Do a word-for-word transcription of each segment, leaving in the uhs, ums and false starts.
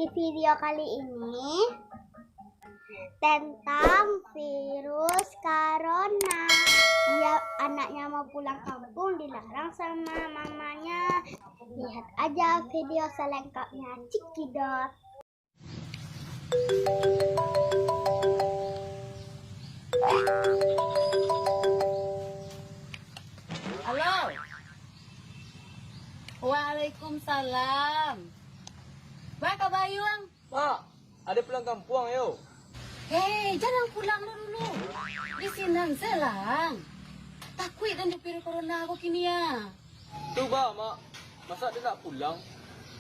Di video kali ini tentang virus corona. Dia anaknya mau pulang kampung, dilarang sama mamanya. Lihat aja video selengkapnya. Cikidot. Halo. Waalaikumsalam. Baa kaba, Yuang? Mak, ade pulang kampuang yo. Hei, jan ang pulang lo dulu. Di sinan se lah ang. Takuik den jo virus corona ko kini ah. Tu baa, Mak. Masak den ndak pulang?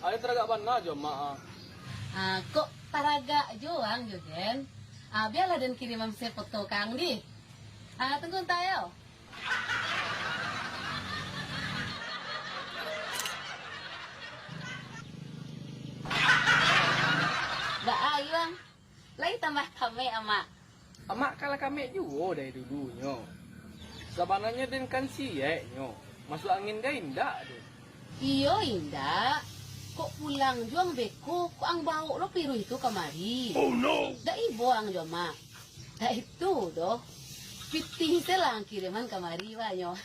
Ade taragak bana jo Mak ah. Ah, kok taragak jo ang jo den? Ah, bialah den kiriman se foto ka ang dih. Ah, tunggu anta yo. Baa, Yuang? Lai tambah kamek, Amak? Amak kan lah kamek juo dari dulunyo. Sabananyo den kan siek nyo. Masuak angin den indak doh. Iyo indak. Kok pulang juo ang beko, kok ang bawok lo virus itu kamari. Oh no! Dak ibo ang jo Amak. Dak itu doh. Pitih se lah ang kiriman kamari, baa nyo.